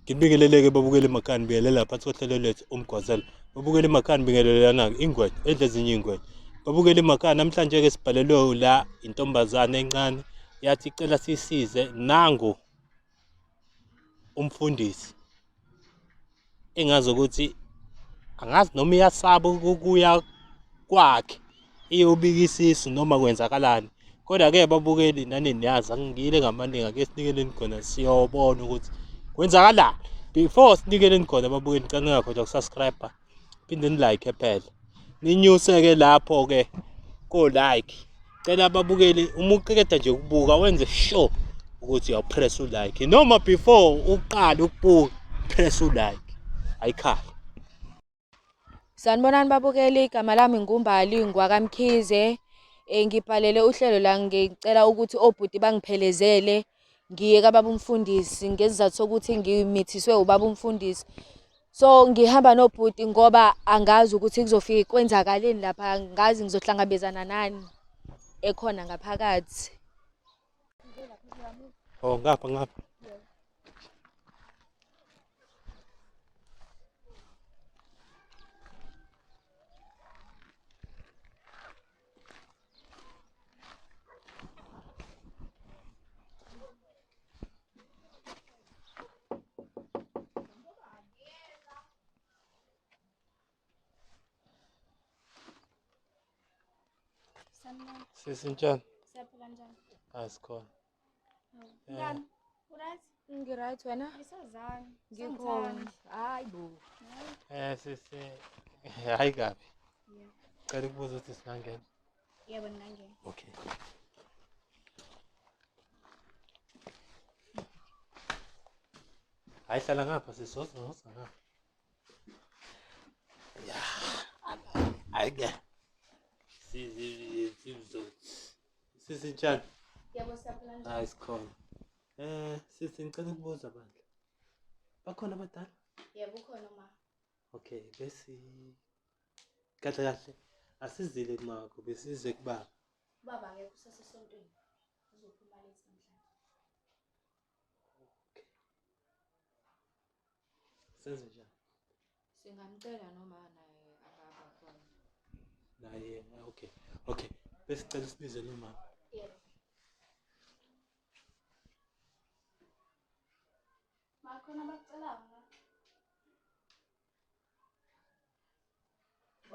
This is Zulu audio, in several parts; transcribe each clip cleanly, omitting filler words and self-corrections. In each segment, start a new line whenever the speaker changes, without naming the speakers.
Ngibingeleleke babukeli emakhaya nibingelela phansi kohlelo lwethu umgwazelo. Babukeli emakhaya nibingelelana-ke ingwenya edla ezinye iy'ngwenya. Babukeli emakhaya namhlanje-ke sibhalelwe la intombazane encane yathi icela sisize nangu umfundisi engazi ukuthi angazi noma iyasaba ukuya kwakhe iyobika isisu noma kwenzakalani kodwa-ke babukeli nani niyazi angingile ngamaningi ake sinikeleni khona siyobona ukuthi kwenzakalani before sinikeleni khona babukeli ngicela ningakhohlwa ukusubscribe phinde nilike phela ninyuse-ke lapho-ke ko-like cela ababukeli uma uqeda nje ukubuka wenze sure ukuthi uyawupress ulike noma before uqale ukubuka press ulike ayikhale.
Sanibonani babukeli, igama lami nguMbali ngwakaMkhize. Ngibhalele uhlelo la ngicela ukuthi obhuti bangiphelezele ngiye kababa umfundisi ngesizathu sokuthi ngimithiswe ubaba umfundisi. So ngihamba nobhuti ngoba angazi ukuthi kuzofike kwenzakaleni lapha, angazi ngizohlangabezana nani ekhona ngaphakathi.
Oh, ngapha ngapha. Sisi njani?
Siyaphila njani?
Asikhona.
Mntana, uright?
Ngi-right wena?
Ngisazani.
Ngikhona. Hayi bo.
Sisi hayi kabi.
Yeah.
Cela ukubuza ukuthi singangena.
Yebo ningangena.
Okay. Hayi hlala ngapha sisi woza woza ngapha. Ya. Hayi ke. Sisi sizothi. Sisi njani?
Yebo siyaphila njani?
Hayi sikhona. Sisi ngicela ukubuza bandla. Bakhona abadala?
Yebo ukhona ma.
Okay, besi kahle kahle asizile kumakho besize kubaba.
Ubaba akekho usasesontweni. Uzophuma late namhlanje.
Okay. Senze njani?
Singamcela noma naye angaba khona.
Naye okay. Okay. Besicela sibize nomama.
Yebo. Ma khona abakucelayo ma.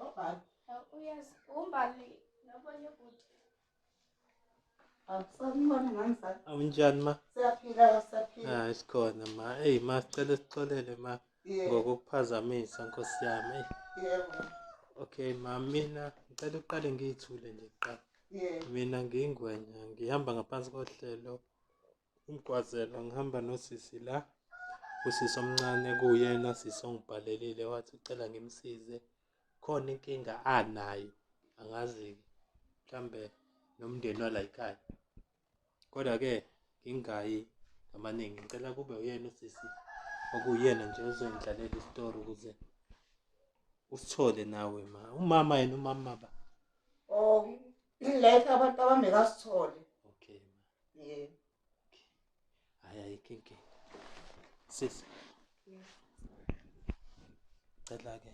Obani?
Hawu, Uyazi umbali nabonye ubhuti.
Sanibona ngani
Awunjani ma?
Siyaphila siyaphila.
Hayi sikhona ma. Hey ma sicela sixolele ma
Yebo.
ngokukuphazamisa nkosi yami. Hey.
Yebo.
Okay ma mina ngicela uqale ngiyithule nje kuqala.
Yebo.
Mina ngiyingwenya ngihamba ngaphansi kohlelo umgwazelwa ngihamba nosisi la. Usisi omncane kuyena sisi ongibhalelile wathi ucela ngimsize khona inkinga anayo angazi mhlambe nomndeni wala ekhaya. Kodwa-ke ngingayi ngamaningi ngicela kube uyena usisi okuyena nje ozongidlalela isitori ukuze usithole nawe ma. Umama yena umama ba.
Oh, like abantu abangekasithole.
Okay ma.
Yebo.
Hayi ayikho inkinga. Sisi. Cela ke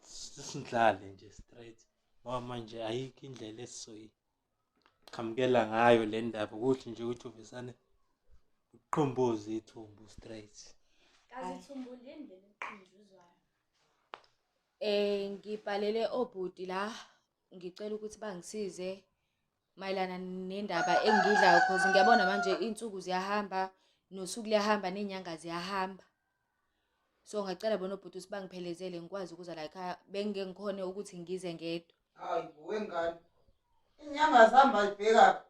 sisindlale nje straight ngoba manje ayikho indlela esizoyiqhamukela ngayo le ndaba ukuthi nje ukuthi uvesane uqhumbuze ithumbu straight.
Kazi ithumbu lini leli liqhunjuzwayo?
Ngibhalele obhuti la ngicela ukuthi bangisize mayelana nendaba engidlayo cause ngiyabona manje iy'nsuku ziyahamba nosuku luyahamba ney'nyanga ziyahamba. So ngacela bona obhuti ukuthi bangiphelezele ngikwazi ukuza la ekhaya bengike ngikhone ukuthi ngize ngedwa.
Hayi bo wengane. Inyanga zihamba zibhekaphi?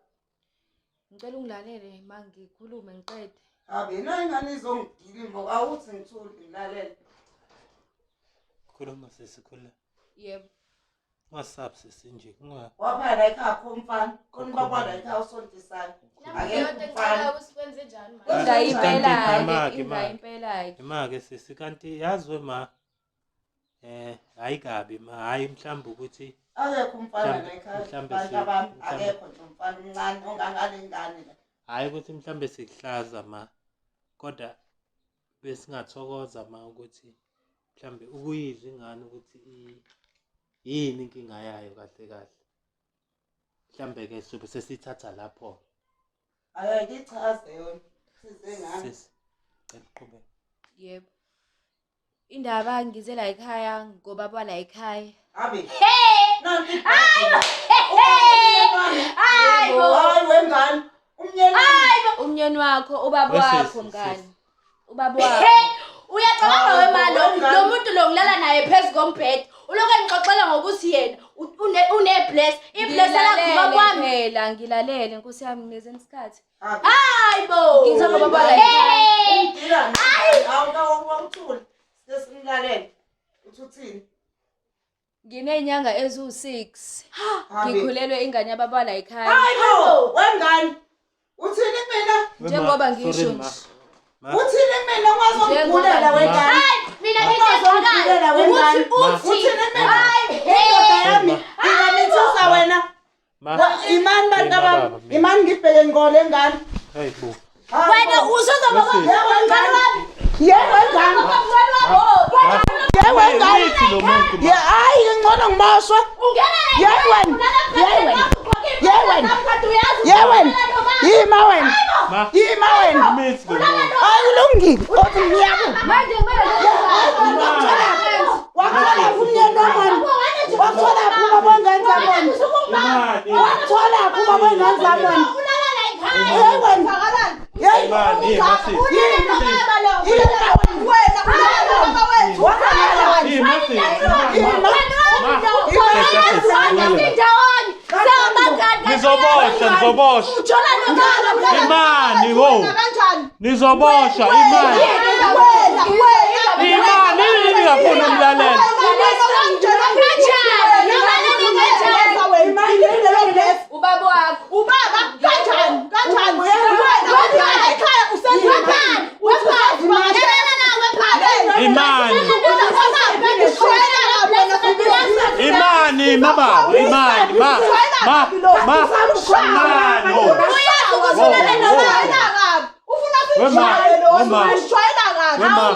Ngicela ungilalele ma ngikhulume ngiqede.
Habe na ingane izongidila imbo awuthi ngithule ngilalele.
Khuluma sisi khuluma.
Yebo.
Ungasabi sisi nje unga
Wapha la ekhaya kho umfana. Khona ubaba la ekhaya usontisayo.
Nami leyo nto engicela ukuthi kwenze njani manje.
Inga
Kanti
impela-ke,
imake,
inga
imake.
impela-ke.
Ima-ke sisi kanti yazi we ma hayi kabi ma hayi mhlawumbe ukuthi
Akekho umfana
Mhlambe-
la ekhaya.
mhlambe
Abantu
si-
abami
mhlambe-
akekho nje umfana omncane ongangale ngane la.
hayi ukuthi mhlawumbe sikuhlaza ma. Kodwa besingathokoza ma ukuthi mhlambe ukuyizwa ingane ukuthi yini inkinga yayo kahle kahle. Mhlambe ke sobe sesithatha lapho.
Ayike ichaze yona. Size ngani?
Sisi, cela uqhubeke.
Yebo. Indaba ngize la ekhaya ngoba bala ekhaya.
Abe.
Hey!
Nanti.
Hayi bo!
Hayi wengane. Umnyeni.
Umnyeni wakho ubaba
Wesisi,
wakho mngani.
sisi.
Ubaba wakho.
Hey! Uyacabanga
Hayi
we
bo,
ma lo
wengane.
lo muntu lo ngilala naye phezu kombhede. Ulokhu engixoxela ngokuthi yena une-bless. I-bless
Ngilalele
lakho kwami.
phela ngilalele Nkosi yami nginikeze isikhathi.
Abe.
Hayi bo!
Ngithe ngoba bala
Hey!
Ungidila. Hawu kawuthule. Sesimlalele. Uthi uthini?
Nginey'nyanga eziwu-6.
Abe.
Ngikhulelwe ingane yababa la ekhaya.
Hayi bo, wengane. Uthini kumina?
Njengoba
Wema,
ngisho
sorry, ma.
nje.
Ma,
Uthini kumina ungazongigulela
Njengoba-
wengane?
Mina into
Ungazongigulela
engixakayo
wengane.
ukuthi uthi
Uthini kumina?
Hayi,
Indoda yami
Ma.
ingamithisa wena.
ma.
Imani bantu
Hey,
bami.
baba, mina.
Imani ngibheke ngqo lengane.
Hey bo.
Hayi
wena
bo.
usuzoba
Wesisi.
Yebo
mngani
wengane.
wami.
Yebo wengane.
Mngani wami.
Yebo wengane.
Uyithi lo muntu ma.
Ye hayi ngcono ngimoshwe.
Ungena la
Yebo wena. Yebo wena. Yebo wena. Yebo wena. Yima wena.
Ma.
Yima wena.
Umithi lo muntu.
Hayi ulungile. Othi ngiyabo.
Manje kumele
Wakuthola umnyeni wamona. Wakuthola ubaba wengane zamona.
Imali.
Wakuthola ubaba wengane zamona. Hey wena. Hey.
Imali, hey, ma sisi.
Yima wena. Wakhala
Hey, ma sisi.
Yima.
Ma. Nizoboshwa, nizoboshwa. Imani, wo. Nizoboshwa, imani. Imani, yini ningafuni umlalelo?
Ubaba wakho.
Ubaba kanjani kanjani wena wena ekhaya usenzakhani
Imani. Imani, ma baba, imani, ma. Ma, ma, imani. wo. Wema, wema. Wema.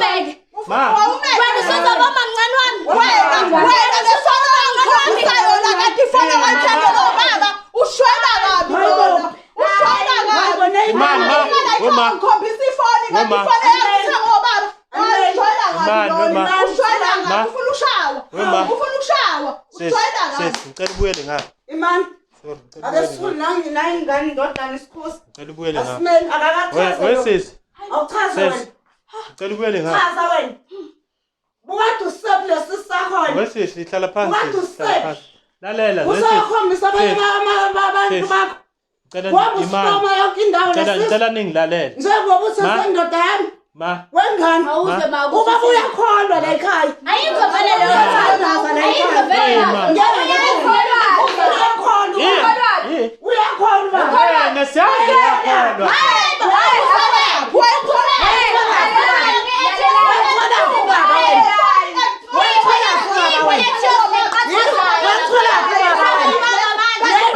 Ma.
Wena usuzoba mncane wami.
Wena wena lesona ngikhombisa yona kanti ifone wayithenge lo baba ushwela kabi lona ushwela kabi
Imani, ma. Wema.
ngikhombisa ifoni kanti
Wema.
ifone yakuthenga obaba ushwela kabi
Imani,
lona
wema.
ushwela
Ma.
kabi ufuna ushawa
Wema.
ufuna ukushawa
Sisi,
ushwela kabi
sisi, ngicela ubuyele ngapha.
Imani.
Sorry, ngicela
Ake
ubuyele
sithule
ngapha.
nangi nayi ingane indodana isikhusi.
Ngicela ubuyele ngapha.
Asimele
We,
akakachaze.
we
lo.
sisi,
Awuchaze
sisi.
wena.
Ngicela ubuyele ngapha.
Chaza wena. Bukade usephi lesisakhona.
We sisi, hlala phansi.
Ukade
sisi, Hlala
usephi?
phansi. Lalela, we sisi.
Usakhombisa abanye
Sisi.
abantu
Sisi.
bakho.
Ngicela
Ngoba
imani.
usoma yonke indawo
Ngicela
lesisi.
ngicela ningilalele.
Njengoba
Ma.
usesendoda yami.
Ma,
Wengane.
Awuze ma
Ubaba uyakholwa la ekhaya.
Ayikho vele leyo
Uyathandaza la
Ayikho
ekhaya.
vele
Hey, ma.
Ngeke uyakholwa.
Eh, eh.
Uyakholwa baba.
Eh, nesiyazi uyakholwa.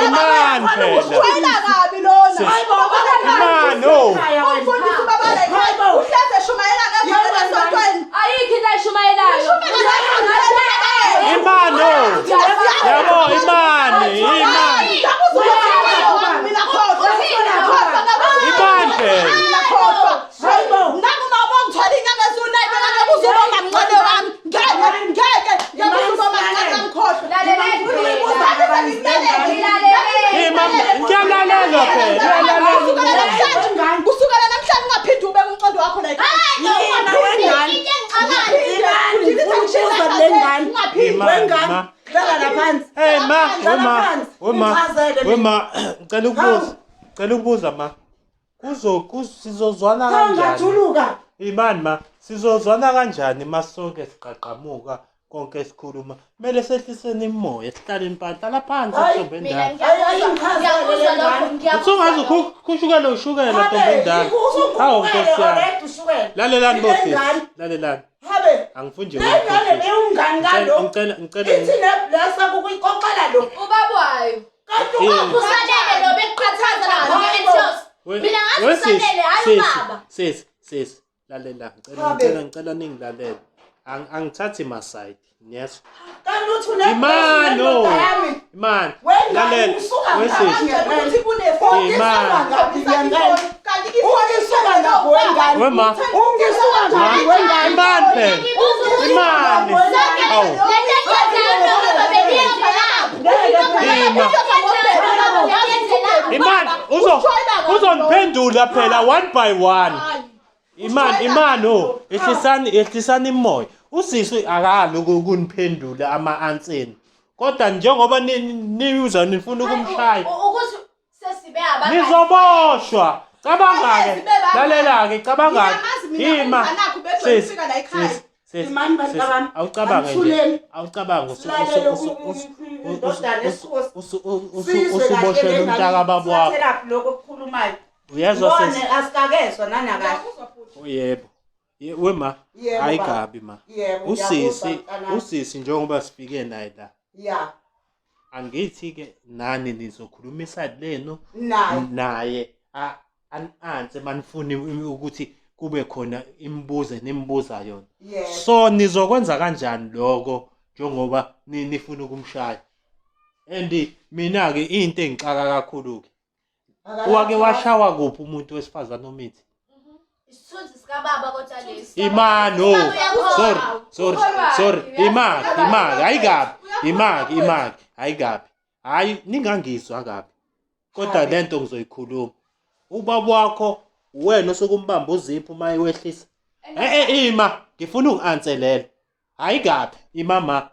Imani phela.
ushwela kabi lona
Sisi.
Hayibo,
Imani, oh.
umfundisi ubaba la ekhaya uhleze eshumayela ngevangeli esontweni
Ayikho into ayishumayelayo.
Imani, oh. Yabo, imani, imani. Imani phela. Imani, kuyalalelwa phela, kuyalalelwa.
Kusukela namhlanje ungaphinde ubeke umqondo wakho la
Imani, ma.
Hlala la phansi.
Hey ma, wema, wema,
Ngichazele mina.
wema, ngicela ukubuza, ngicela ukubuza ma. Kuzo sizozwana kanjani?
Ngajuluka.
Imani ma, sizozwana kanjani ma sonke siqaqamuka konke sikhuluma? Kumele sehliseni imoya, sihlaleni phansi, hlala phansi
Hayi,
ntombi endala.
Hayi hayi ngichazele le ngane.
Usungaze ukhushukele ushukela ntombi endala. Hawu nkosi yami.
Already ushukela.
Lalelani bosisi,
Lengane.
lalelani.
Habe.
Angifuni nje
Le ngane
ukukhuluma.
leyongane kalo.
Ngicela ngicela
Ithi neblesa kukuyixoxela lo.
Ubaba wayo.
Kanti
Eh.
Usalele lo bekuqhathaza lapho
Hayi bo.
nge-Etios. Mina ngazi usalele hayi ubaba.
Sisi, Sis, lalela, ngicela
Habe.
ngicela ngicela ningilalele. Angithathi ma-side, yes.
Kanti uthi une-
Imani, oh.
unendoda yami.
Imani,
Wengane
lalela.
usuka
Wesisi.
ngaphi
Ngitshela ukuthi kunefoni.
Imani.
ngaphi ngempela?
Kanti ifoni
Ungisuka ngaphi wengane?
Wema.
Ungisuka ngaphi wengane?
Imani phela. Imani. Awu. Imani, uzoniphendula phela one by one. Imani, imani oh, ehlisani ehlisani imoya. Usisi akali ukuniphendula ama-answer. Kodwa njengoba niyuza nifuna ukumshaya.
Ukuthi sesibe abangani.
Nizoboshwa. Cabanga-ke.
Sibe bangani.
Lalela-ke, cabanga-ke.
Ngiyamazi mina
Ima.
umnganakho ubejwayele
Sis,
ukufika la ekhaya.
sis, sis,
Imani bantu
sis,
bami.
Awucabange nje.
Angithuleni.
Awucabange
Silalele indodana esikhosi. Sizwe kahle
usuboshela
le
umntaka
ngane.
baba wakho.
Sithathelaphi lokho okukhulumayo?
Uyezwa
Ngibone
sisi?
asikakezwa nanakahle.
Yebo. Wema,
Yebo,
hayi
baba.
kabi ma.
Yebo,
Usisi,
ngiyakuzwa, mntanami.
usisi njengoba sifike naye la.
Ya,
Angithi ke nani nizokhuluma iside lenu
naye.
naye an-answer manifuna ukuthi kube khona imibuzo enimbuza yona.
Yebo.
So nizokwenza kanjani lokho njengoba nifuna ukumshaya? And mina ke into engixaka kakhulu ke. Wake washawa kuphi umuntu wesifazane omithi?
Isithunzi sikababa kodwa lesi.
Imano.
Uyakholwa.
Sorry, sorry, sorry. Imaki, imaki, hayi kabi. Imaki, imaki, hayi kabi. Hayi ningangizwa kabi. Kodwa lento ngizoyikhuluma. Ubaba wakho wena osukumbamba uzipho uma ewehlisa. Ima, ngifuna ungi-answerele. Hayi kabi, imama.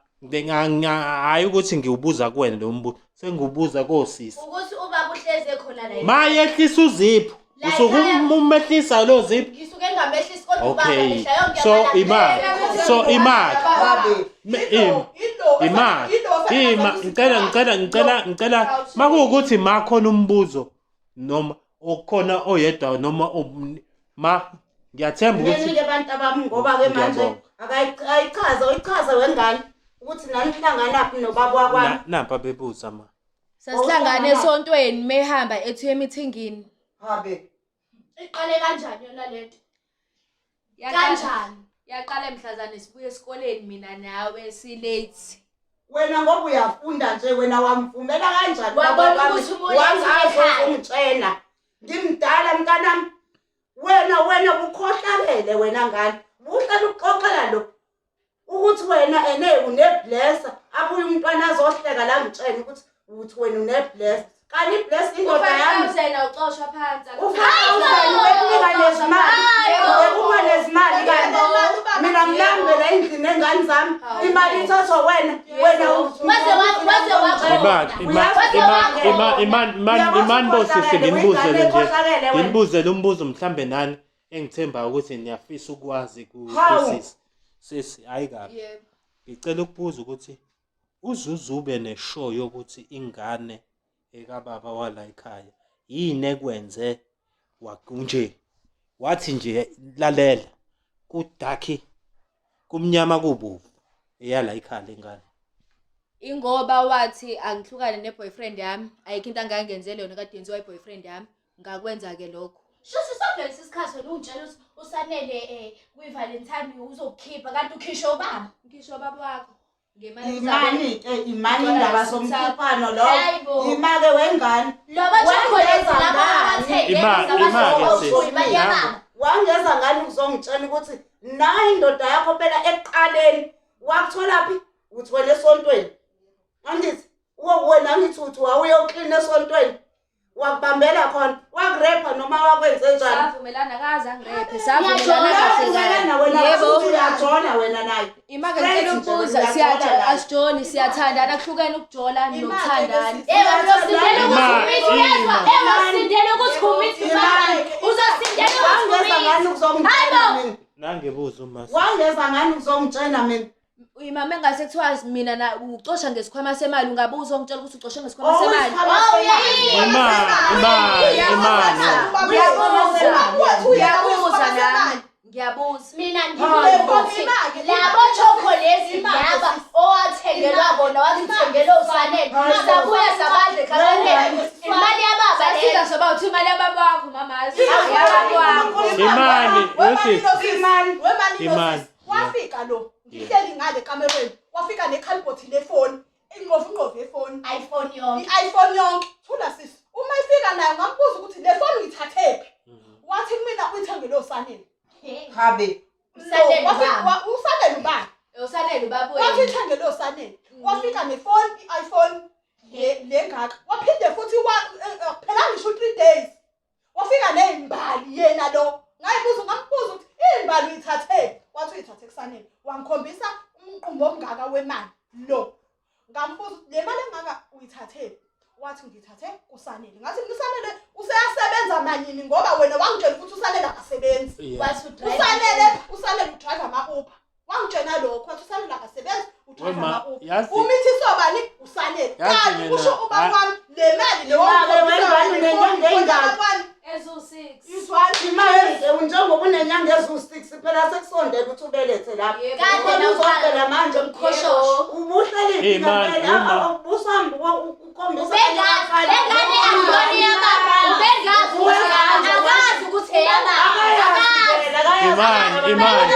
Hayi ukuthi ngiwubuza kuwena lo mbuzo, sengiwubuza kosisi.
Ukuthi ubaba uhlezi ekhona la.
Mayehlisa uzipho,
La
usuke
ekhaya-
umehlisa lo zipho.
Ngisuke ngingamehlisi kodwa ubaba
Okay.
mihla yonke
So
amalanga.
imali. So imali.
Habe.
Ima. Imali. Ima ngicela ngicela ngicela ngicela makuwukuthi ma khona umbuzo noma okhona oyedwa noma ma ngiyathemba ukuthi
Ngenike abantu abami ngoba ke manje
Ngiyabonga.
akayichaze uyichaze wengane ukuthi nanihlanganaphi nobaba wakwami.
Nampa bebuza ma.
Sasihlangane esontweni mehamba ethu emithingini.
Habe.
Iqale kanjani yona lento? Kanjani?
Yaqala mhlazane sibuye esikoleni mina nawe si late.
Wena ngoba uyafunda nje wena wamvumela kanjani
Wabona
ubaba wami?
ukuthi ubuye
Wangazi
ekhaya.
ungitshena. Ngimdala mntanami. Wena wena ukhohlakele wena ngane. Uhlala ukuxoxela lo ukuthi wena ene uneblesser abuye umntwana azohleka la ngitshena ukuthi uthi wena uneblesser. Kanti iblesser indoda yami.
U5000 awuxoshwa phansi.
U5000 ubekunika nezimali. Ubekunika nezimali kanti. Mina ngilambela endlini engane zami. Imali ithathwa wena. Wena
Waze wakhona.
Imani, imani, imani, imani, imani bosisi nginibuzele nje. Nginibuzele umbuzo mhlambe nani engithemba ukuthi niyafisa ukwazi kusisi. Sisi, hayi kabi.
Yebo.
Ngicela ukubuza ukuthi uzuzube neshow yokuthi ingane ekababa wala ekhaya yini ekwenze nje wathi nje lalela kudakhi kumnyama kubovu eyala ekhaya lengane.
Ingoba wathi angihlukane ne-boyfriend yami, ayikho into angangenzele yona kade yenziwa i-boyfriend yami. Ngakwenza ke lokho.
Shuthi sonke lesi sikhathi wena ungitshela ukuthi usanele kwi-Valentine uzokukhipha kanti ukhishwe ubaba.
Ngisho ubaba wakho. Ngemali
Imani ke imani indaba zomkhiphano lo.
Hayibo.
Imake wengane.
Loba chocolate laba abathenge
Ima-ke sis.
imali yababa.
Wangeza ngani uzongitshela ukuthi nayi indoda yakho phela ekuqaleni wakuthola phi? Uthwele esontweni. Angithi wena ngithi uthi wawuyoklina esontweni. Wakubambela khona, wakurepha noma wakwenze njani?
Savumelana kaze angirephe, savumelana kahle
Uyajola wena,
Yebo.
uthi uyajola wena naye.
Imake ngicela ukubuza, siyajola, asijoli, siyathandana, kuhlukene ukujola nokuthandana.
Ewe uzosindela
Ima-
ukuthi umithi uyezwa.
ima.
Ewe uzosindela ukuthi umithi mama. Uzosindela ukuthi
Wangeza ngani
umithi.
uzongitshena mina?
Nangibuza uma
Wangeza ngani uzongitshena mina?
Imama engase kuthiwa mina na ucosha ngesikhwama semali, ungabuza ungitshela ukuthi ucoshe ngesikhwama semali.
Ima, ima, ima.
Ngiyabuza nami. Ngiyabuza.
Mina ngibuza ukuthi labo chocolate laba owathengelwa bona wathi uthengelwe uSanele. Sabuya sabadla ekhaya. Imali yababa
Sasida
leyo.
soba Kuthiwa imali yababa wakho mama, yababa wakho.
Imali, wesisi.
Imali.
Wemali.
Imali.
Wafika lo, ngihleli ngale kamerweni, wafika nekhalibhothi lefoni, ingqovu yefoni.
iPhone yonke.
I-iPhone yonke. Thula sisi. Uma ifika nayo ngambuza ukuthi le foni uyithathephi. Wathi kumina uyithengele osanele.
Habe.
Usanele
Lo,
ubaba.
Usanele ubaba.
Usanele ubaba
Wathi
wenu.
uyithengele osanele. Wafika nefoni, i-iPhone le ngaka. Waphinde futhi phela ngisho 3 days. Wafika nezimbali yena lo. Ngayibuza ngambuza ukuthi izimbali uyithathephi. Wathi uyithathe kusanele. Wangikhombisa umqumbo omngaka wemali lo. Ngambuza ukuthi le mali engaka uyithathephi. Wathi ngithathe kusanele. Ngathi mina usanele useyasebenza manyini ngoba wena wangitshela ukuthi usanele akasebenzi.
Wathi udrive.
Usanele udrive ama-Uber. Wangitshela lokho wathi usanele akasebenzi udrive
Wema,
ama-Uber.
yazi-
Umithiso bani usanele.
Yazi
Kanti
mina,
kusho ubaba wami le mali le
Imali wengane unenyanga eyingaki?
Eziwu-six.
Izwani.
Imali njengoba unenyanga eziwu-6 phela sekusondela ukuthi ubelethe lapho.
Yebo.
Khona uzovela manje
Mkhoshosho.
Ubuhleli
Imali, uma.
Ubusamba ukhombisa
Ubengazi, lengane akuyona eyababa. Ubengazi ukuthi akazi ukuthi eyababa. Akazi.
Imali, imali.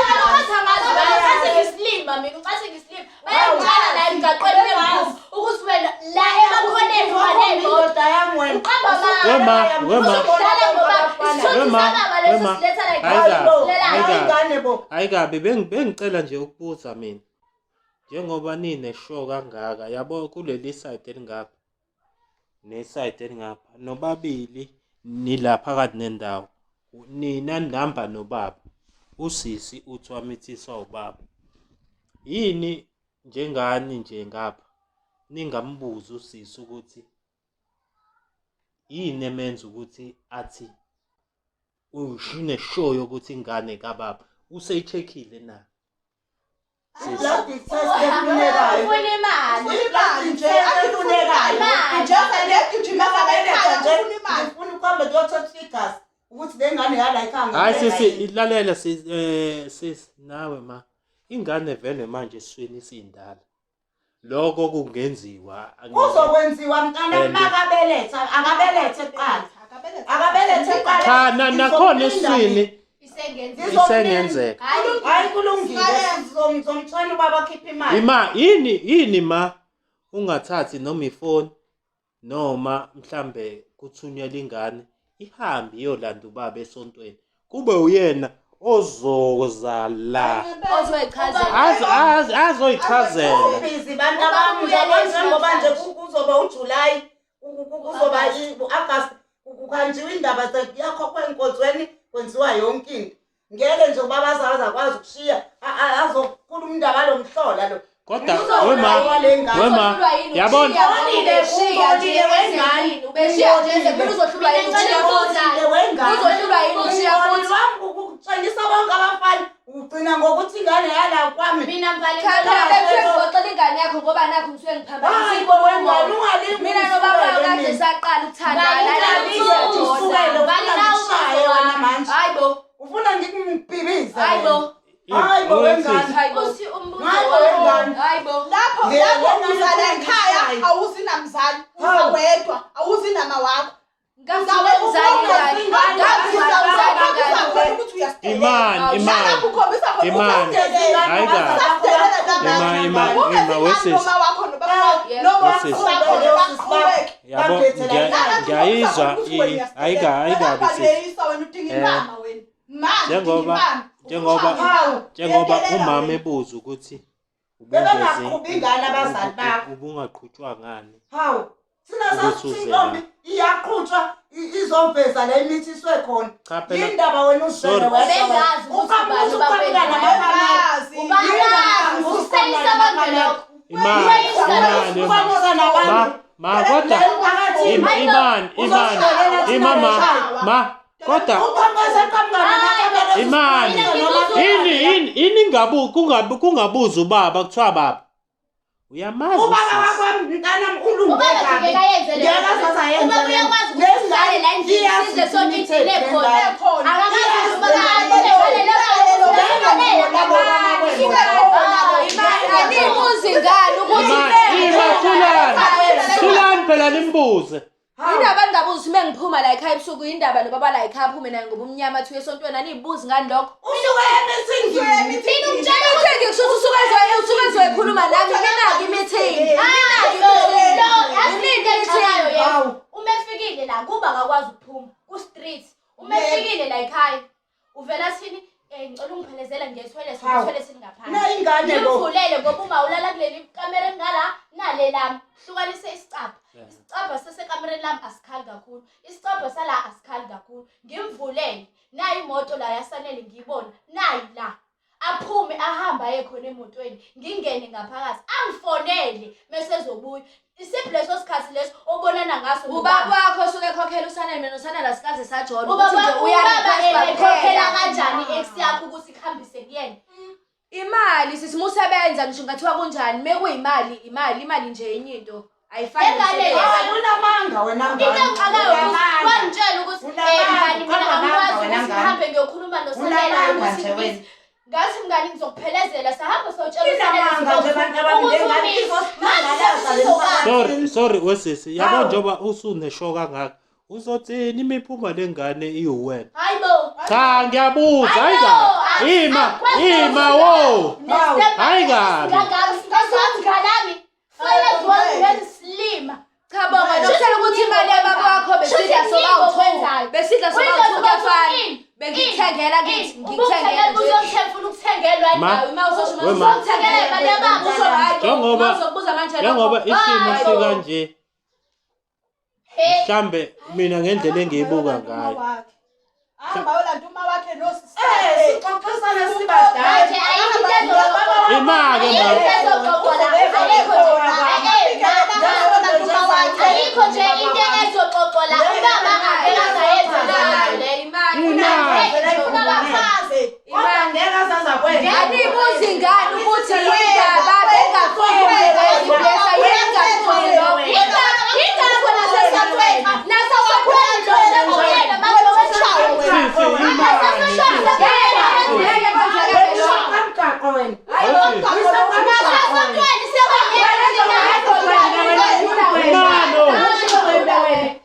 Ucathi ngisilima mina, ucathi ngisilima. Bayangitshela la emgaqweni bengiphuma ukuthi wena la emakhoneni uba ney'moto.
Indoda yami wena.
Uqamba amanga.
Wema, wema.
Uzokudlala ngoba isithunzi
Wema,
sababa leso
wema.
siletha la
Hayi kabi,
ekhaya.
hayi kabi.
Ingane bo.
Hayi kabi, bengicela nje ukubuza mina. Njengoba nine-show kangaka, yabo kuleli side elingapha ne-side elingapha, nobabili nila phakathi nendawo. Nina nihamba nobaba. Usisi uthi wamithiswa ubaba. Yini njengani nje ngapha ningambuzi usisi ukuthi yini emenza ukuthi athi une-show yokuthi ingane kababa useyi-check-ile na? Sisi.
Blood test efunekayo.
Ufuna imali.
Blood
Imali nje,
test efunekayo.
Nje legijima ekhaya
Nje
ufuna imali.
ngifuna ukuhamba kuyothatha igazi ukuthi le ngane yala ekhaya.
Hayi sisi, ilalela sisi, sisi nawe ma. Ingane vele manje eswini isindala. Lokho kungenziwa.
Kuzokwenziwa mntana makabeletha, akabelethe kuqala. Akabelethe kuqala.
Cha nakhona eswini
Isengenzeka.
isengenzeka.
Hayi.
Hayi kulungile. Ngizomtshela ubaba akhiphe imali.
Ima yini ma ungathathi noma ifoni noma mhlambe kuthunyelwa ingane ihambe iyolanda ubaba esontweni kube uyena ozoza la
Ozoyichazela.
azoyichazela.
Ubhizi bantu abami njengoba nje kuzoba uJuly, kuzoba u-August, kuhanjiwe indaba yakho enkonzweni kwenziwa yonke into. Ngeke nje ubaba azakwazi ukushiya azokhuluma indaba lomhlola lo.
Kodwa
Uzohlulwa
wema
yini le ngane?
wema
Uzohlulwa yini
yabona
ushiya nje
Ubolile wengane.
ezemini, ubeshiya nje ezemini, uzohlulwa yini
Mina
ushiya
ngicela
futhi?
Ubolile wengane.
Uzohlulwa yini ushiya
Ubolile
futhi?
wami ukutshengisa bonke abafana ugcina ngokuthi ingane yala kwami.
Mina mbali
Cha,
ngicela
cha, bekusuke ngixoxela ingane yakho ngoba nakho ngisuke ngiphambanisa
Hayi bo wengane ungalingi.
Mina nobaba kade saqala ukuthandana
Mbali, usukele,
Mbali,
ufuna
nawe
ngikushaye wena manje.
Hayi bo,
Ufuna ngikumbhibize.
hayi bo,
Hayi bo wengane.
hayi bo,
Uthi umbuzo
Hayi bo
wami.
wengane.
hayi bo.
Lapho
Yebo,
lapho
wengane
uza la ekhaya
ufuna
awuzi namzali, uza
Hawu.
wedwa, awuzi nama wakho.
Ngazi umzali ingane. Ngazi umzali ingane.
ukuthi uyasidelela.
Imani, imani.
Lapho ukhombisa khona
Imani.
ukuthi uyasidelela.
Hayi kabi.
Usasidelela namanje.
Ima, ima,
Ungezi
ima,
ngani
wesisi.
noma wakho nobaba wakho,
Yebo.
noma
Wesisi.
wakho baqhubeke.
Yabo ngiyayizwa hayi kabi sisi.
Uyeyisa wena udinga imama wena. Manje
Njengoba njengoba
Hawu.
njengoba
Uyedelela
umama
wena.
ebuza ukuthi
Bebengaqhubi ingane abazali bakho.
ubungaqhutshwa ngani?
Hawu. Thina
Ukuthi
sasithi
uze
intombi iyaqhutshwa izoveza la imithi iswe khona.
Cha phela
Yindaba wena uzivele
Sorry.
wedwa.
Ubengazi ukuthi
Uqhamuka
ubani
uqhamuka namakamera.
Ubengazi.
Ubani? Useyisa konke lokho.
imani imani
Uqhamuka
ma
nabantu.
ma kodwa imani imani imama ma kodwa
Uqhamuka seqhamuka namakamera.
imani yini yini yini ingabu kungabu kungabuza ubaba kuthiwa baba uyamazi
Ubaba
usisi.
wakwami mntanami ulunge
Ubaba
kabi.
ngeke ayenze leyo
Ngeke
nto.
aze ayenze
Ubaba
leyo.
uyakwazi ukuthi sihlale la endlini
Iyazi
size sonke
imithetho
igcine khona.
lengane.
Akakazi
Iyazi
ubaba
lengane.
Animbuzi ngani ukuthi
Imani ima thulani thulani phela nimbuze.
Indaba ningabuzi uma ngiphuma la ekhaya ebusuku indaba nobaba la ekhaya aphume naye ngoba umnyama athi uyesontweni aniyibuzi ngani lokho.
Usuke emithingini.
Mina umtshela
Meeting kusho ukuthi usuke ezoyikhuluma nami mina-ke i-meeting.
Hayi,
Mina-ke
lo, yazi into engixakayo yena.
Hawu.
Uma efikile la kuba akakwazi ukuphuma ku-street. Uma
Yebo.
efikile la ekhaya uvela athini eh ngicela ungiphelezele ngiye toilet
Hawu.
toilet ngaphandle.
Na ingane bo.
Ngimvulele ngoba uma ulala kuleli kamera engala nale lami hlukanise isicabha. Isicabha sasekamereni lami asikhali kakhulu. Isicabha sala asikhali kakhulu. Ngimvulele nayi imoto la yasanele ngiyibona nayi la. Aphume ahambe aye khona emotweni ngingene ngaphakathi angifonele mese ezobuya. Isiphi leso sikhathi leso obonana ngaso
Ubaba wakho osuke ekhokhela uSanele mina noSanele asikaze sajola
Ubaba
ukuthi nje
ubaba
uya-request
ekhokhela
kuphela.
kanjani i-ex yakho ukuthi ikhambise kuyena?
Imali sisi musebenza ngisho ngathiwa kunjani mekuyimali imali imali nje enye into ayifani
Lengane
nomsebenzi.
Hayi unamanga wena
Into
ngane.
engixakayo ukuthi
Unamanga.
wangitshela ukuthi
Unamanga,
eh mngani mina
ukhamba
angikwazi
ngamanga wena
ukuthi
ngane.
ngihambe ngiyokhuluma noSanele
Unamanga
ukuthi
nje wena.
ngibize. Ngathi mngani ngizokuphelezela sahamba sotshela
Inamanga nje bantu abami lengane izosimangalasa le mphakathini.
Sorry, sorry wesisi. Yabo
Hawu.
njengoba usunesho kangaka. Uzothini imiphuma lengane iwena?
Hayi bo.
Cha ngiyabuza hayi kabi. Ima, ima wo. Hayi kabi.
Mnganami. Fayez wazisilima.
Cha bonga nokutshela ukuthi imali yababa wakho besidla
Shuthi
soba
yini
u-two
okwenzayo?
besidla soba
Wenza
u-two
soba
kuyafana
u-two,
bengikuthengela ngithi ngikuthengela nje
Uzongithengela ukuthengelwa
Ma,
Hawu, uma uzosho
we ma.
uzongithengela imali yababa usho hayi
Njengoba-
uzokubuza manje
Njengoba
lokho.
isimo
Hayi bo.
sikanje mhlambe mina ngendlela engiyibuka ngayo.
Hamba yolanda uma wakhe nosisi.
Eh, sixoxisane sibadala.
Manje ayikho into ezoxoxwa.
Ima-ke
Ayikho
ma.
into ezoxoxwa la. Ayikho nje. Ayikho nje into ezoxoxwa la. Ubaba angeke azayenza leyo nto leyo.
Imali
Imali.
Ufuna bachaze.
Kodwa ngeke azaza kwenza.
Anibuzi ngani ukuthi yindaba bengafuni ukuyibhesa yengafuni lokho.
Ingakho nasesontweni, nasesontweni nje sekuyena manje weshayo.
Sisi imali.
Ngeke kwenzeke lokho.
Umgaqo wena.
Nasesontweni sekuyena.
Imali.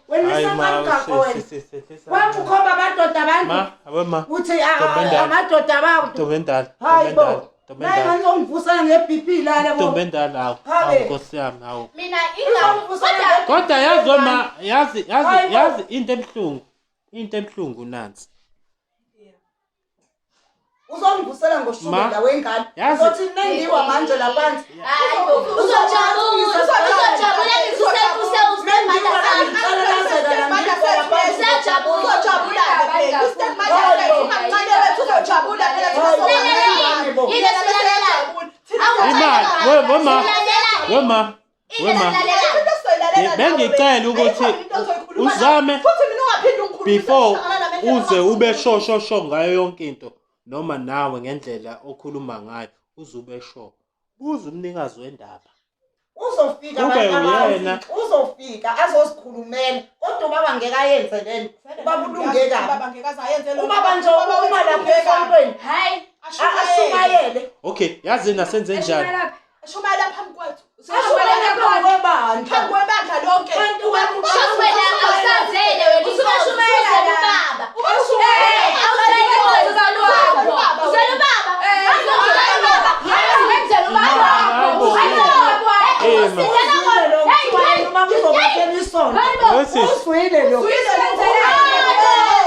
Wena
Hayi ma,
usemgaqo wena.
sisi sisi.
Wathi ukhomba amadoda abantu
Ma, awe ma.
uthi
Ntombi endala.
amadoda abantu.
Ntombi endala.
Hayi
Ntombi
bo.
endala. Ntombi
Naye
endala.
ngizongivusela nge-BP lana bo.
Ntombi endala hawu.
Habe.
Hawu Nkosi yami hawu.
Mina ingakho
Uzongivusela
Kodwa yazi ma, yazi yazi
Hayi bo.
yazi into ebuhlungu. Into ebuhlungu nansi.
Uzongivusela ngoshukela
Ma.
wengane.
Yazi-
Uzothi nengiwa manje la phansi.
Hayi bo, uzojabula, uzojabula ngisuse
Mengiwa la ngicela la ngikhola phansi.
Uzojabula phela. Ustepmother sethu umamncane wethu uzojabula phela.
Imali, we we ma. We ma. We ma. Bengicela ukuthi uzame
futhi mina ungaphinde ungikhulumise
before
ngihlangana nami
uze ube sho sho sho ngayo yonke into noma nawe ngendlela okhuluma ngayo uze ube sho. Buza umnikazi wendaba.
Uzofika
Kube
abantu abafika,
uyena.
uzofika azozikhulumela kodwa ubaba ngeke ayenze lento. Ubaba ulunge kabi.
Ubaba ngeke aze ayenze lento.
Ubaba nje uma lapha esontweni
Hayi,
ashumayele.
Okay, yazi nasenze njani?
Ashumayela phambi kwethu.
Ashumayele phambi kwebandla.
Phambi kwebandla lonke.
Kanti wena
shuthi wena awusazele wena
Usuke
inkosi,
ushumayela
usuzele
la.
ubaba.
Ubaba
Awusazele inkosi, uzele ubaba. Uzele ubaba. Uzele ubaba.
Wenzela ubaba wakho.
Hayi bo.
Wenzela ubaba wakho.
Ima.
Uzwile lo kuthiwa uma kuzokwakhela isonto.
Wesisi.
Uzwile lo.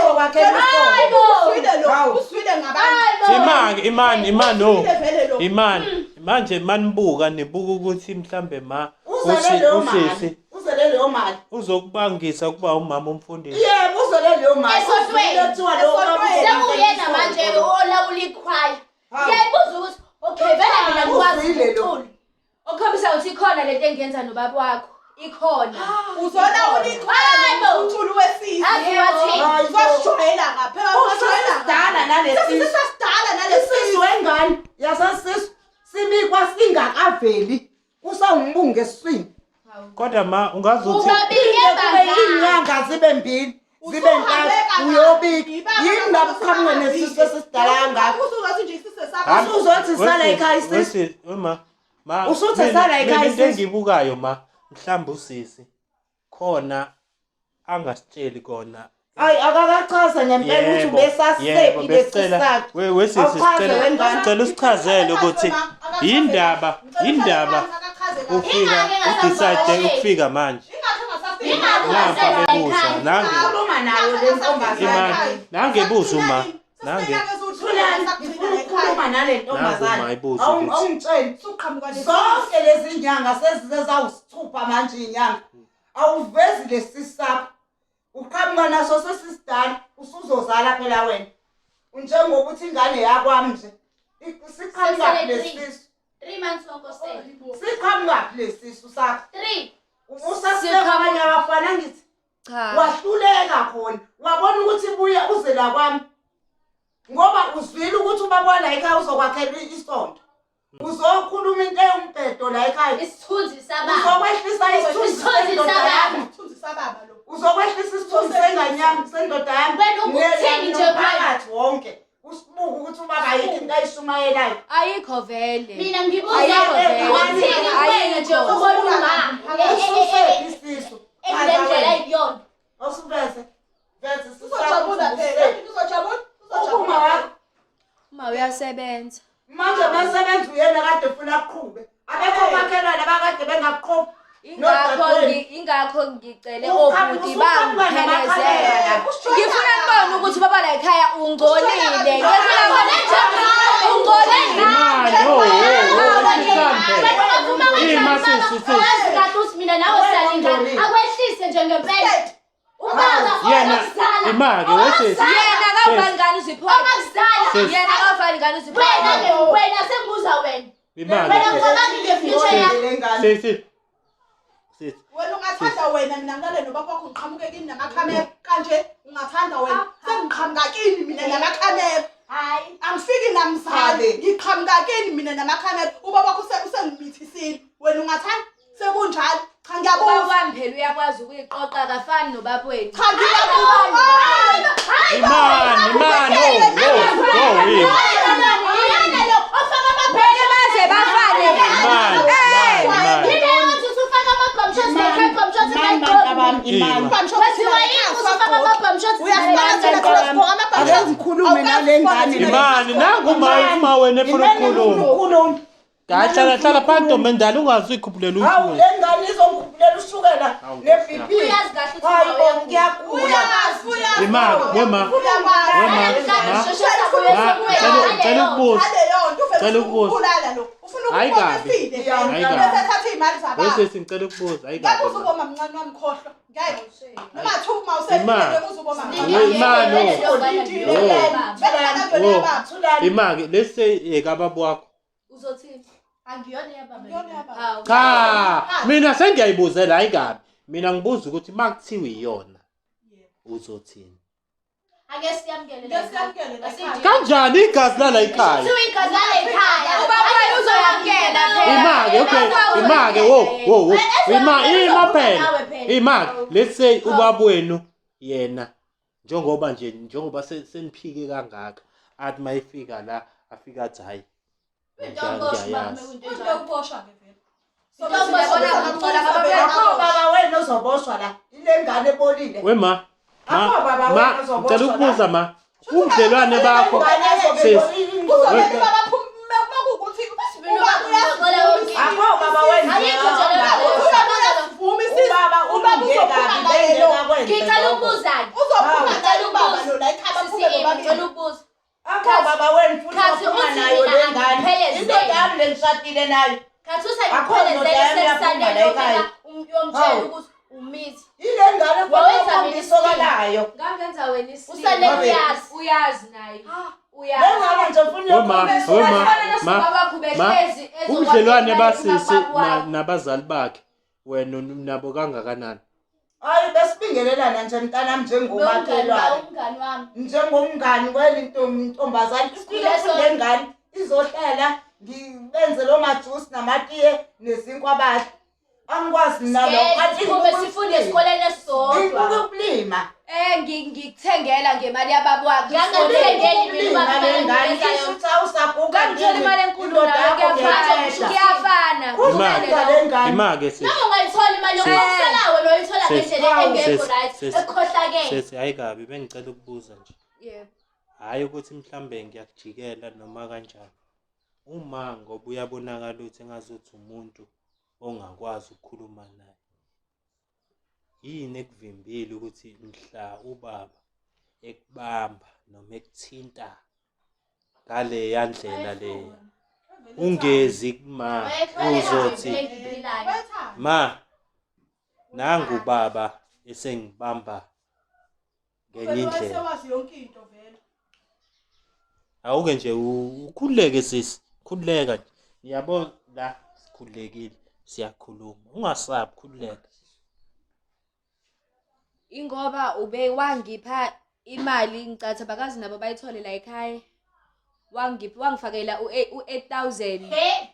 Uzokwakhela isonto.
Uzwile lo.
Hawu.
Uzwile ngabantu.
Imani, imani, imani no.
Uzwile vele lo.
Imani. Manje manibuka nibuka ukuthi mhlambe ma
Uzele
usi
leyo
usisi
mali. Uzele leyo mali.
uzokubangisa kuba umama umfundisi.
Yebo uzele leyo mali.
Esontweni.
Uzwile kuthiwa lo ubaba
Esontweni.
Sekuyena
uzokwakhela
manje
isonto.
olawula ikhwaya.
Hawu.
Ngiyayibuza ukuthi okay vele mina ngikwazi
Uzwile lo.
ukucula.
Okhombisa ukuthi ikhona lento engiyenza nobaba wakho. Ikhona.
Uzolawula ikhwaya
Hayi bo.
nomculo wesizwe.
Azi wathini?
Hayi bo.
Uzosijwayela ngapha.
Usesidala nalesi.
Sesidala nalesi.
Isisu wengane yasesisu sibikwa singakaveli kusawumbungu esiswini.
Kodwa ma ungazuthi
Ubabike
Kube
bangaki?
inyanga zibe mbili zibe ntathu uyobika yini lapho uqhamuke nesisu esisidala kangaka.
Usuzothi nje isizwe sakho.
Hayi.
Usuzothi sala ekhaya isisu.
Wesisi, wema. Ma
Usuthi sala ekhaya
mina into
isisu.
engiyibukayo ma mhlawumbe usisi khona angasitsheli kona.
Hayi akakachaze ngempela ukuthi
Yebo,
ubesasephi
yebo,
lesi
besicela
sakhe.
wesisi
Awuchaze
sicela
wengane.
sicela usichazele ukuthi yindaba yindaba ufika
Ingake
udecide ukufika manje.
Ingakho
Nampa
ngasela
bebuza
ekhaya.
nange
Khuluma nayo le ntombazane.
Imali. Nange buza uma. Nange.
Thulani, ngifuna ukukhuluma nale ntombazane.
Nangu uma ibuza ukuthi-
Awungitsheli. Zonke lezi nyanga sezize zawusithupha manje inyanga. Awuvezi lesi sakho. Uqhamuka naso sesisidala usuzozala phela wena. Njengokuthi ingane yakwami nje. Siqhamukaphi
Sesele
lesisu?
3 months wonkosela.
Siqhamukaphi lesisu sakho?
3.
Ubusaseka abanye abafana ngithi
Cha.
wahluleka khona wabona ukuthi buye uze la kwami ngoba uzwile ukuthi ubaba wala ekhaya uzokwakhela isonto uzokhuluma into ewumbhedo la ekhaya
Isithunzi sababa.
uzokwehlisa isithunzi
Isithunzi
sendoda
sababa.
yami uzokwehlisa isithunzi sengane yami sendoda yami
Wena ukuthini nje kuwena?
phakathi wonke usibuke ukuthi ubaba ayikho into ayishumayelayo
Ayikho vele.
Mina ngibuza
Ayikho vele.
ukuthini kuwena nje
Ayikho.
ubona uma
ususephi isisu
ekule ndlela ayiyona.
awusuveze veze isisu sakho
Uzojabula
ukuthi
phela.
usephi.
Uzojabula.
Uphuma wakho
Uma uyasebenza.
manje masebenza uyena kade efuna kuqhube abekho omakhelwane abakade bengakuqhubi
Ingakho
Nodadewenu.
ingakho ngicele
Uqhamuka-
obhuti
usuqhamuka
bangiphelezela.
namakhamera.
Ngifuna kubona ukuthi baba la ekhaya ungcolile. Ngifuna kubona ungcolile.
Imali, oh, oh, oh,
Wena ungavuma kanjani
Ima,
baba?
sisi, sisi.
Wazi kahle ukuthi mina nawe siyalingana. Akwehlise nje ngempela. Ubaba
Yena,
owakuzala.
ima-ke, wesisi.
Yena akavali ngani uziphoxa.
Owakuzala.
Sisi.
Yena akavali ngani uziphoxa.
Wena ke wena sengibuza wena.
Imali.
Wena ucabanga nge-future yakho.
Le ngane.
Sisi. Sisi.
Wena ungathanda wena mina ngilale nobaba wakho ngiqhamuke kini namakhamera kanje ungathanda wena sengiqhamuka kini mina namakhamera
Hayi.
angifiki namzali
Habe.
ngiqhamuka kini mina namakhamera ubaba wakho usengimithisile wena ungathanda sekunjalo cha
Ubaba
ngiyabuza
wami phela uyakwazi ukuyiqoqa akafani nobaba wethu.
cha ngiyabuza
Imani, imani, oh, oh, oh, ima.
Uyena lo ofaka
Phela
ama-bomb
baze bafane.
Imani, imani, imani.
Yini eyenza ukuthi ufake ama-bomb shots ne-bomb shots
Imani, bantu bami, imani.
Kwathiwa yini ukuthi ufake ama-bomb shots
Ake ngikhulume nale ngane.
Imani, nangu uma uma wena efuna
Imani,
ukukhuluma.
ukukhuluma.
Hayi hlala hlala phansi ntombi endala ungaze uyikhuphulela
Hawu
ushukela.
le ngane izongikhuphulele ushukela
Hawu,
ne-BP.
Uyazi kahle ukuthi
Hayi bo,
uyakhula.
ngiyagula.
Imali, wema. Wema, ma. Ma, ngicela ukubuza. Cela ukubuza.
Ubulala lo ufuna
Hayi
ukubona
kabi.
efile
Hayi kabi.
bese ethatha iy'mali zabantu
Wesisi ngicela ukubuza, hayi kabi.
ngabe uzuboma mncane wami khohlwa ngeke noma thuma
Imali.
usefile uzuboma
Imali, oh.
Thulani.
Imaki, let's say ekababa wakho.
Uzothini?
Angiyona yababa.
Angiyona yababa.
Hawu.
Cha, mina sengiyayibuzela hayi kabi. Mina ngibuza ukuthi makuthiwa iyona uzothini?
Ake siyamukele.
Ngeke siyamukele la ekhaya.
Kanjani igazi lala ekhaya?
Kuthiwa igazi lala ekhaya.
Ubaba wayo uzoyamukela phela.
Imake, okay,
Ubaba
imake, wo, wo, wo. Ima, ima phela.
Nawe phela.
Imake, let's say ubaba wenu yena njengoba nje njengoba seniphike kangaka athi mayifika la afika athi hayi
Into yokuboshwa ubaba
ngiyayazi.
mekunto
Into
enjalo.
yokuboshwa-ke vele.
Uyabona ngcola kababa
Akho baba wena ozoboshwa la. Ile ngane ebolile.
We ma, ma,
Akho baba
ma,
wena ozoboshwa
ngicela ukubuza
la.
ma, ubudlelwane bakho
Ingane ezobe
Sis.
ibolile.
Kuzomele ubaba makuwukuthi ubaba uyasivuma
Akho baba wena.
Ayikho nje leyo nto.
Ubaba uyasivuma isisu.
Ubaba
Ubaba
ulunge
uzophuma
kabi
naye lo.
bengeke akwenze
Ngicela
lokho.
ukubuza-ke.
Uzophuma naye ubaba
Ngicela
lo la ekhaya baphume
Sisi,
bobabili.
ngicela ukubuza.
Akho baba wena futhi
Khathi
ophuma
uthi
nayo
mina
le ngane.
angiphelezele.
Indoda yami le ngishadile nayo.
Khathi
Akho ndoda
usangiphelezele
yami yaphuma
sekusanele
la ekhaya.
uyomtshela
Hawu.
ukuthi umithi.
Ile ngane
Wawenza
kufanele
mina
isokalayo.
Ngangenza wena isilima.
Usale uyazi.
Uyazi naye.
Le ngane nje ufuna
Wema, wema, ma, ma, ubudlelwane basisi nabazali bakhe wena nabo kangakanani?
Hayi besibingelelana nje mntanami njengomakhelwane.
Umngani wami.
Njengomngani kwele ntombazane ifike futhi le ngane izohlala ngibenze lo majuice namatiye nezinkwa badle. Angikwazi mina lokho. Kanti
Siphume sifunde esikoleni esisodwa.
Ngibuke ukulima.
Eh ngikuthengela ngemali yababa wakhe.
Ngangakuthengeli mina
Ukulima
ubaba
le ngane
nginikeza
isho
yona.
ukuthi awusaguga
Ngangithola imali enkulu
indoda
nayo
yakho
kuyafana.
ngiyayishesha.
Kuyafana.
Kuhlala le ngane.
Ima-ke sisi.
Noma ungayithola imali yokusela wena uyithola
Sesi,
ngendlela engekho
sesi,
right,
sesi,
ekhohlakele.
Sesi, hayi kabi, bengicela ukubuza nje.
Yebo.
Hhayi ukuthi mhlambe ngiyakujikela noma kanjani. Uma ngoba uyabonakala ukuthi engazuthi umuntu ongakwazi ukukhuluma naye. Yini ekuvimbile ukuthi mhla ubaba ekubamba noma ekuthinta ngaleya ndlela leya ungezi kuma uzothi ma nangu baba esengibamba ngenye indlela.
Sewazi yonke into vele.
Awuke nje ukhululeke sisi, khululeka nje. Niyabona la sikhululekile siyakhuluma. Ungasabi khululeka.
Ingoba ube wangipha imali ngicatha bakazi nabo bayithole la ekhaya. Wangipha wangifakela u-8000
He.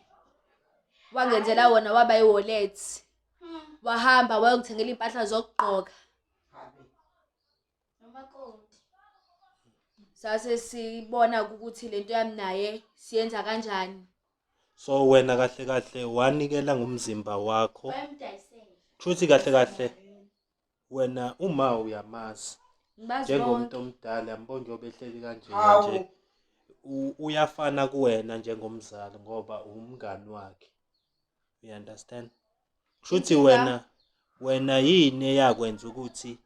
wangenzela wona waba i-wallet. Wahamba wayongithengela iy'mpahla zokugqoka.
Nomakoti.
Sase sibona ukuthi lento yami naye siyenza kanjani.
So wena kahle kahle wanikela ngomzimba wakho.
Wayemdayisela.
Kushuthi kahle kahle wena uma uyamazi
Ngibazi
njengomuntu
bonke.
omdala yambona njengoba ehleli kanje
Hawu.
nje uyafana kuwena njengomzali ngoba umngani wakhe. You understand? Kushuthi
Inkinga-
wena yini eyakwenza ukuthi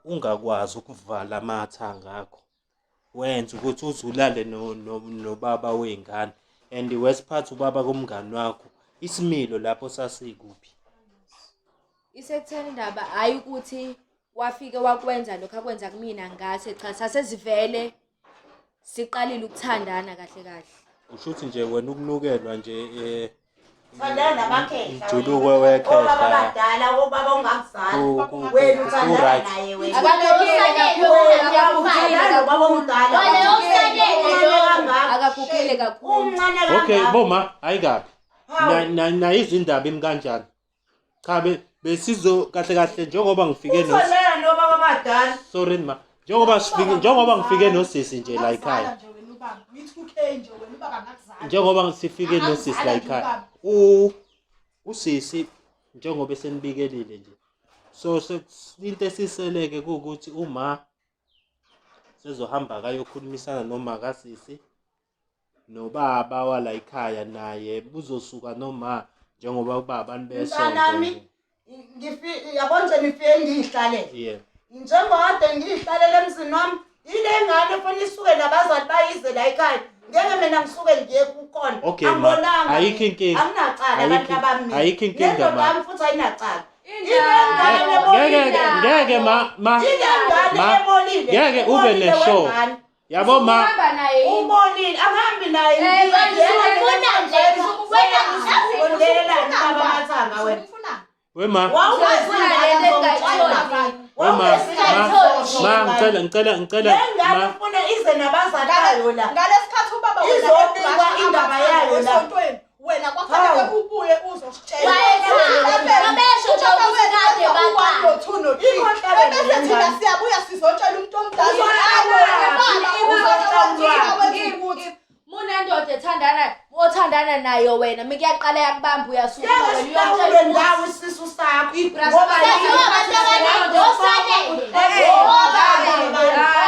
ungakwazi ukuvala amathanga akho wenza ukuthi uze ulale nobaba wey'ngane and wesiphathi ubaba komngani wakho isimilo lapho sasikuphi?
Isekutheni indaba hhayi ukuthi wafike wakwenza lokhu akwenza kumina ngase cha sasezivele siqalile ukuthandana kahle kahle.
Usho ukuthi nje wena ukunukelwa nje
Thandana namakhehla.
umjuluko
Obaba
wekhehla
abadala, obaba ongakuzali.
ku
Wena uthandana
right.
naye wena.
Akakhuphile kakhulu,
Wena uthandana nobaba omdala.
Wena usalele
Umncane
lo.
kangaka.
Akakhuphile kakhulu.
Umncane
Okay
kangaka.
boma hayi kabi.
Hawu.
Nayizwa indaba imi kanjani? Cha besizo kahle kahle njengoba ngifike no
Uthandana nobaba abadala.
sorry ma njengoba sifike njengoba ngifike nosisi nje la ekhaya.
Ngakuzala nje wena ubaba. Uyi-2K nje wena ubaba ngakuzala.
Njengoba sifike nosisi la ekhaya. Usisi njengoba esenibikelile nje. So into esiseleke kuwukuthi uma sezohamba kayokhulumisana noma kasisi nobaba wala ekhaya naye buzosuka noma njengoba ubaba nibesonto
Mntanami,
nje.
Yabo nje nifike ngiyihlalele.
Yeah.
Njengoba kade ngiyihlalele emzini wami, ile ngane fanele isuke nabazali bayize la ekhaya. Ngeke mina ngisuke ngiye kukhona.
Okay, ma,
Angibonanga
ayikho
mina.
inkinga.
Anginacala
Ayikho-
abantu abami.
ayikho inkinga,
Nendoda
ma.
yami futhi ayinacala.
Indaba.
Ngeke ngeke ma ma
Ile ngane
Ma,
ebolile.
ngeke ube
Ubolile
ne-show.
wengane.
Yabo ma
Uhamba naye yini?
Ubolile, angihambi naye.
Eh,
Ngiyena
wena
mina
usufuna le,
wena
wena
usufundelelani baba amathanga wena.
Usufunani?
we ma
Usufuna lento engayitholi.
we ma ma ma ngicela ngicela ngicela
Le ngane
ma
ufuna ize nabazali bayo la.
Ngalesikhathi ubaba wena
Izobikwa
ebrasha
indaba
amathanga
yayo la.
esontweni, wena kwakufanele
Hawu.
ubuye uzositshela.
Wayethanda. Babesho nje
Ubaba
ukuthi
wena
kade
wenza u-one
baqala.
no-two no-three.
Ikhohlakele
Ebese
le
thina
ngane.
siyabuya sizotshela umuntu omdala
Uzohlawulwa.
"Hayi, wena baba,
Uzohlawulwa.
wenza ukuthi
Munendoda ethandana othandana nayo wena mikuyaqala yakubamba uyasuka
Ngeke
wena
sihlawulwe
uyomtshela
ngawo isisu sakho.
Ibrasa-
Ngoba
Saziwa abantu abaningi osalele.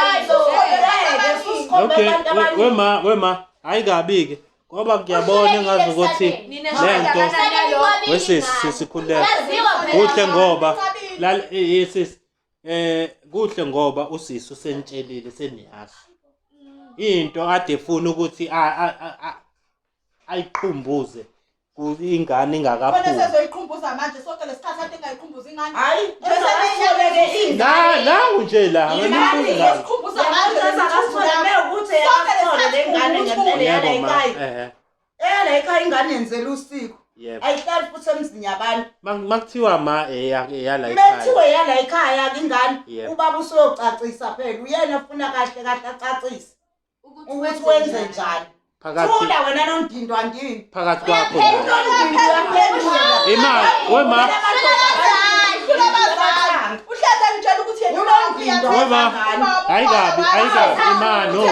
Ngeke susikhombe
Okay
abantu
we
abaningi.
ma we ma hayi kabi ke ngoba ngiyabona engazi ukuthi
Nina
lento
shada
wesisi sisikhuleka
Yaziwa phela.
kuhle ngoba sisi kuhle ngoba usisi usentshelile seniyazi into ade efuna ukuthi ayiqhumbuze ingane
Khona
ingakaphumi
sezoyiqhumbuza manje sonke lesikhathi ade engayiqhumbuza ingane.
Hayi, engasoleke ingane.
na nawu nje la wena
Ingane
umbuzo la
Izoziqhumbuza manje
Yabona
lemiqhumbu yakho.
akasole ukuthi akasole le ngane ngempela
yebo
eyala
ma
ekhaya.
ehe
Eyala ekhaya ingane yenzela usiko.
yebo
Ayihlali futhi emzini yabantu.
Makuthiwa ma eyala ekhaya
Methiwe yala ekhaya ke ingane,
Yebo.
ubaba usuyocacisa phela. Uyena ufuna kahle kahle acacise ukuthi wenze njani.
phakathi
Thula wena nondindwa ndini.
phakathi kwakho naye.
Unondindwa uyaphendula.
Imali wema
Abazali. Uhleze engitshela ukuthi yena
Unondindwa
Wema.
wengane.
Hayi kabi hayi kabi ima no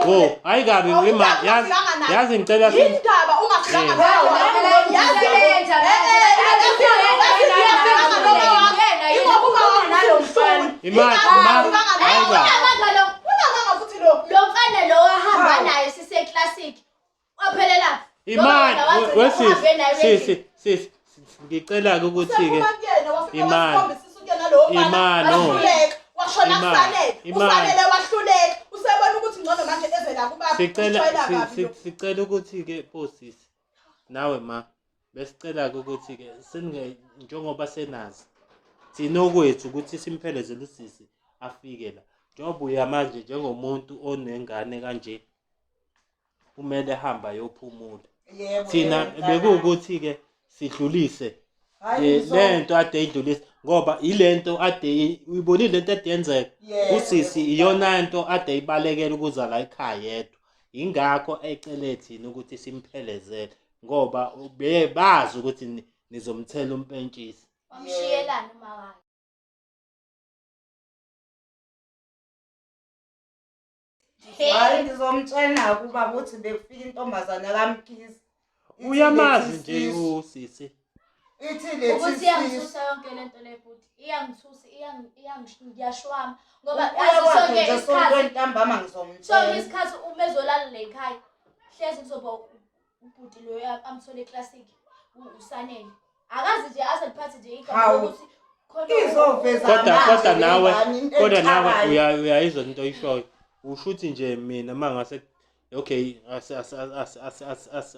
wo hayi kabi ima yazi yazi ngicela
Indaba ungahlanga
Yeah.
nayo. Yazi
Usebenza
Eh, eh,
manje.
yazi- yazi- yazi-
Imani,
Ingakho
ma.
ufika
Hayi
ngalo.
ba.
Unamanga lo.
Unamanga futhi lo.
Lo mfana lo wahamba
Hawu.
naye sise-classic. Waphelela.
Imani, wesisi,
Uhambe naye
sisi, sisi, ngicela-ke ukuthi-ke
Usephuma kuyena wafika
Imani.
wasikhomba isisu kuyena lowo mfana.
Imani, no.
Wahluleka. Washona
Imani,
kusanele.
Imani.
Usanele wahluleka. Usebona ukuthi ngcono manje eze la kubaba.
sicela
Usijwayela
si-
kabi
si-
lo.
sicela ukuthi-ke bosisi nawe ma besicela-ke ukuthi-ke seninge njengoba senazi thina okwethu ukuthi simphelezele usisi afike la njengoba uya manje njengomuntu onengane kanje kumele ahambe ayophumula
Yebo,
thina
yebo, mntanami.
bekuwukuthi-ke sidlulise
Hhayi,
lento ade idlulise ngoba ilento ade uyibonile lento ade yenzeka
Yebo,
usisi
yebo,
iyona nto ade ibalekela ukuza la ekhaya yedwa ingakho ecele thina ukuthi simphelezele ngoba bebazi ukuthi nizomthela umpentshisi
Wamshiyelani uma wakhe.
Hayi ngizomtshela ubaba ukuthi bekufika intombazana kaMkhize. Ithi
uyamazi
lethi
nje
isisu.
usisi
Ithi lethi
Ukuthi
isisu.
iyangithusa yonke lento le bhuti. Iyangithusa, ngiyashwama ngoba
Ukuya
yazi
kwakhe
sonke
nje
isikhathi
sontweni ntambama
sonke
ngizomtshela.
isikhathi uma ezolala la ekhaya hlezi kuzoba ubhuti loyo amthole eclassic usanele akazi nje aze liphathe nje igama
Hawu.
lokuthi khona
Izoveza
kodwa
manje
kodwa
le
nawe
ngane into
kodwa nawe
exakayo.
uyayizwa into oyishoyo usho ukuthi nje mina uma ngase okay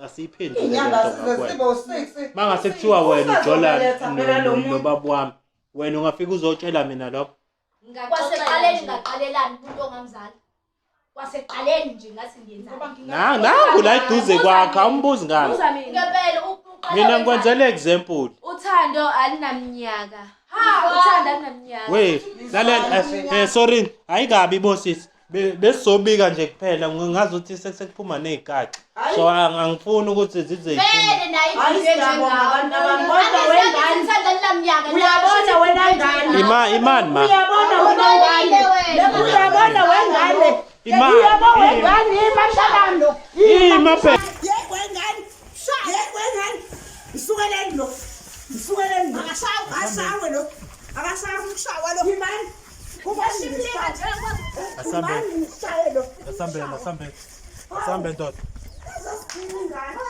asiyiphendule le
Iy'nyanga
nto
size
ngakuwena
zibe u-six.
uma ngase kuthiwa wena ujola
Usazobeletha phela lo muntu.
nobaba wami wena ungafika uzotshela mina lokho
kwasekuqaleni ngaqalelani umuntu ongamzali kwasekuqaleni nje ngathi ngiyenzani
Nangu la eduze kwakhe awumbuzi ngani
Buza mina.
ngempela uqale
mina
wenzani?
ngikwenzela example
Uthando alinamnyaka.
Ha,
Uthando alinamnyaka.
we lalela sorry ayikabi bosisi besizobika nje kuphela ngazi ukuthi sekuphuma ney'gaxa
Hayi.
so angifuni ukuthi zize ziphume
vele naye
Hayi,
izinto
siyabonga
enjengawe.
abantu abami. Kodwa wengane-
Angizange alinamnyaka
Uyabona wena ngane.
Imani ma
Uyabona wena ngane.
Uyabona
Uyabona wengane.
Imani.
Uyabona wengane ima mntanami.
Ima phela.
Yebo wengane. Yebo wengane. Msukeleni lo. Msukeleni lo. Akashawe, akashawe lo. Akashawe ukushawa lo. Imani. Kubani
Asambe.
Kubani ngishaye lo.
Asambe asambe asambe ndoda.
Azosigcina ingane.